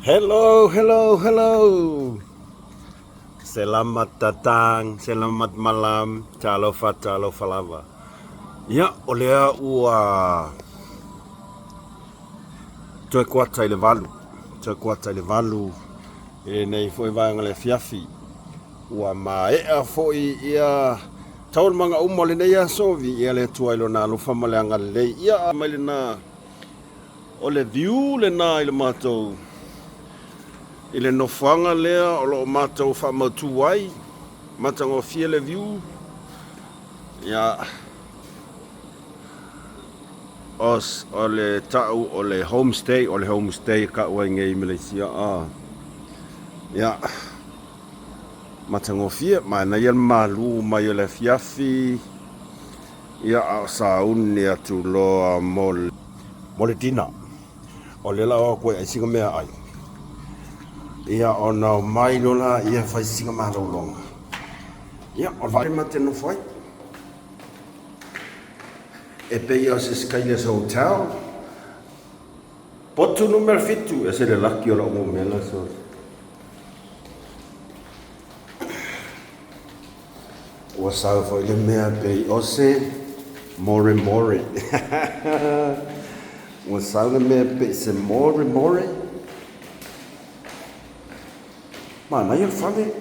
Hello, hello, hello. Selamat datang, selamat malam, talofa, talofa lava. Ia, o lea ua toe kuata i le valu, toe kuata i le valu i lenei foi vaega o le afiafi. Ua maea foi ia taualumaga uma o lenei aso, viia le Atua i lona alofa ma le agalelei. Ia, mai lena O le view lena i le matou i le nofoaga lea o lo o matou faamautu ai, matagofie le view. Ia, os, o le tau o le homestay, o le homestay e kau ai nei i Malaysia. Ah. Ia, matagofie, manaia le malu mai o le afiafi. Ia, a o sauni atu loa mo le, mo le dinner. O lea la o atu ai sina mea ai. Ia, ona o mai loa la ia fai sina malologa. Ia, o le vaai ma te nofo ai. E pei o se Skylias Hotel. Potu numera 7, e se le laki o lau numera so. Ua sau foi le mea pei o se more more. Ua sau le mea pei se more more. Manaia le fale.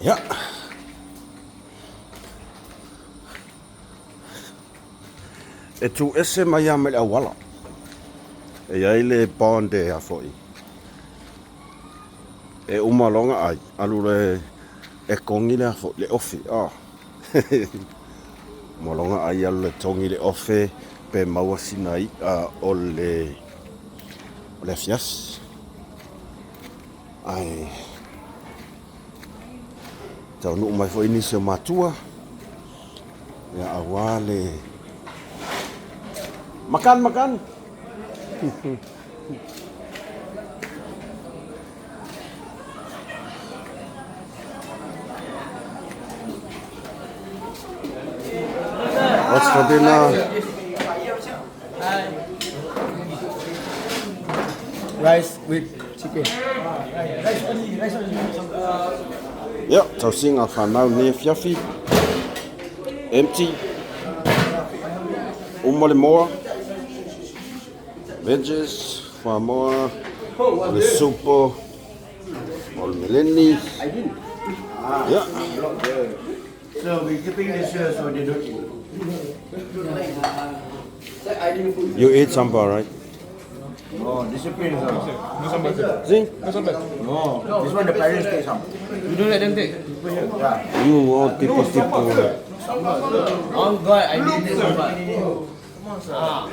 Ia. E tū ese mai a mai le auala. E i ai le bond e a foi. E uma loa ona ai, alu loa e togi le a foi, le ofi. Oh. Uma loa ona ai alu loa e togi le ofe pe maua sina i'a o le o le afiafi. Ae taunuu mai foi nisi o matua. Ia aua le Makan, makan. What's for dinner? Rice with chicken. Ia, tausiga whanau nei afiafi. Empty. Uma le moa. Veggies, whamoa, o le supo, o le meleni. Ia. So we keeping this here so they don't eat. You eat sambal, right? Oh, discipline sir. No sambal, sir. See? No sambal. No, this one the parents take some. You don't let them take. Yeah. You all tipu-tipu. Oh God, I didn't take sambal. Ah.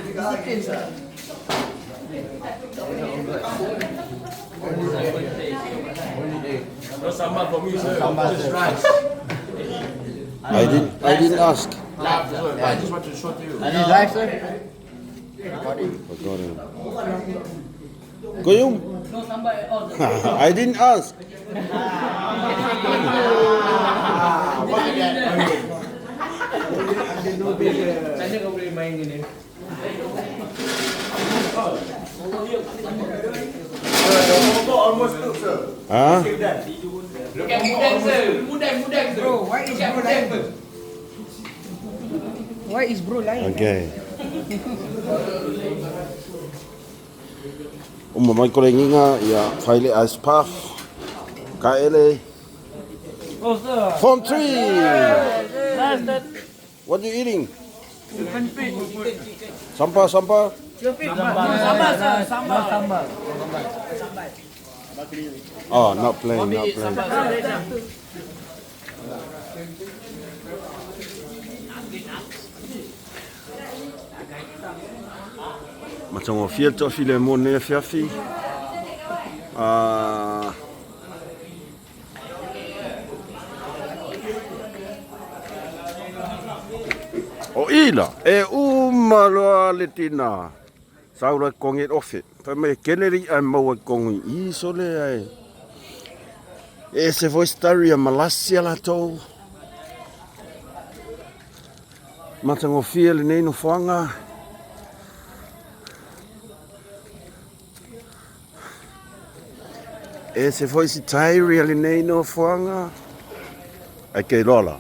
No sambal for me, sir. Just rice. I didn't ask. I just want to show to you. Is it live, sir? Forgot him. Goyum. No sambal at all. I didn't ask. Macam kau boleh main ni? Almost cooked, sir. Ha? Look at Mudang sir. Mudang, Mudang sir. Bro, why is Look at bro Mudang lying? first. Why is bro lying? Okay. Uma mai ko le nginga ia fai le ice puff. Ka ele. Oh sir. Form 3. What you eating? Sampah, sampah. Sambal sir, sambal. Sambal. Oh, not playing, not playing. Sambal sir. Matagofie le toafilemu o lenei afiafi. Ah, o ila e uma loa le tina. Sau loa e togi le ofe. Fai mai e kele le i'a e maua i togi i sole ae. E ese foi story a Malasia latou. Matagofie lenei nofoaga. Ese foi si tairi a lenei nofoaga. Ai ke iloa la.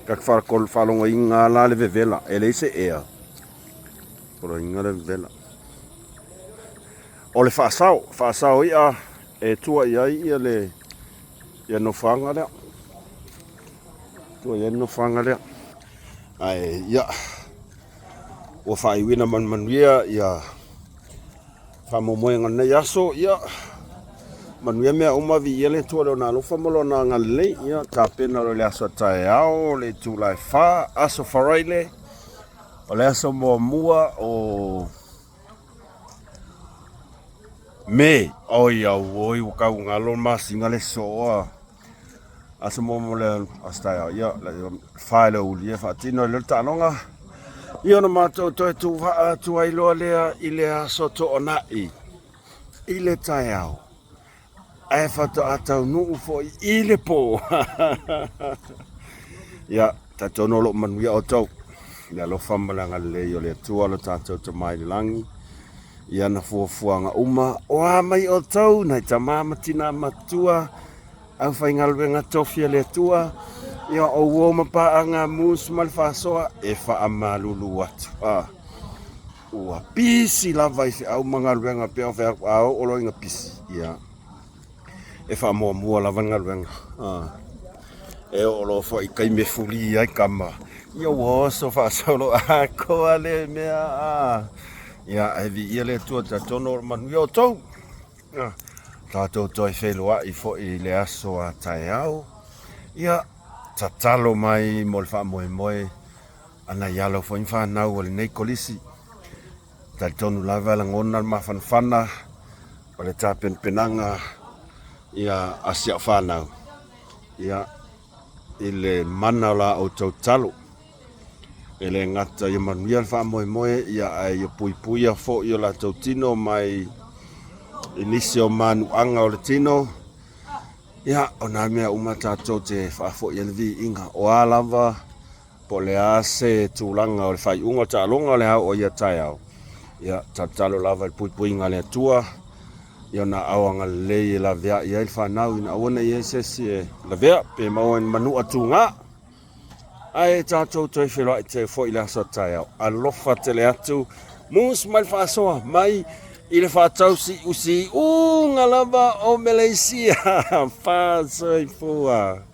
Ka faalogoina la le vevela. E leai se ea. Faalogoina le vevela. O le faasao, faasao i'a e tua i ai ia le ia nofoaga lea. Tua i ai le nofoaga lea. Ae ia ua faaiuina ma le manuia ia faamoemoega o lenei aso. Ia manuia mea uma, viia le Atua i Lona alofa ma Lona agalelei. Ia tapena loa i le aso a taeao le itula e 4, aso Faraile, o le aso muamua o Me, oi auoi ua tau galo le masina le soo a. Aso muamua le aso taeao, ia, fa i le aoauli e faatino ai loa le taaloga. Ia ona matou toe tuuvaa atu ai loa lea i le aso Toonai i le taeao. Ae faatoa taunuu foi i le po. Ia, talitonu o lo o manuia outou. I le alofa ma le agalelei o le Atua lo tatou Tama i le lagi, i ana fuafuaga uma, o a mai outou, nai tama ma tina matua, aufaigaluega tofi a le Atua, ia o uo ma paaga mus ma le faasoa, e faamalulu atu. Ah. Ua pisi lava i feau ma galuega pei ona fai atu, a oo loa ina pisi, ia, e faamuamua lava le galuega. E oo loa foi i taimi e fuli ai tama, ia ua oso faasolo atoa le mea. Ia, ae viia le Atua, talitonu o lo o manuia outou. Tatou toe feiloai foi i le aso a taeao. Ia, tatalo mai mo le faamoemoe a nai alo foi ma fanau a lenei Kolisi. E talitonu lava e lagona le mafanafana o le tapenapenaga ia a si au fanau ia i le mana o la outou tatalo. E le gata ia manuia le faamoemoe ia ae ia puipuia foi o latou tino mai i nisi o manuaga o le tino. Ia, o nā mea uma tatou te faafoi ai le viiga o a lava Po o le a se tulaga o le faaiuga o taaloga o le a oo ia taeao, ia tatalo lava i le puipuiga a le Atua i ona aao agalelei e laveai ai le fanau ina aua ne i i ai se isi e lavea pe maua i ni manua tuga. Ae tatou toe feiloai te foi i le aso a taeao. Alofa tele atu, mus mai le faasoa mai i le faatausiusiuga lava o Meleisia. Faasoifua.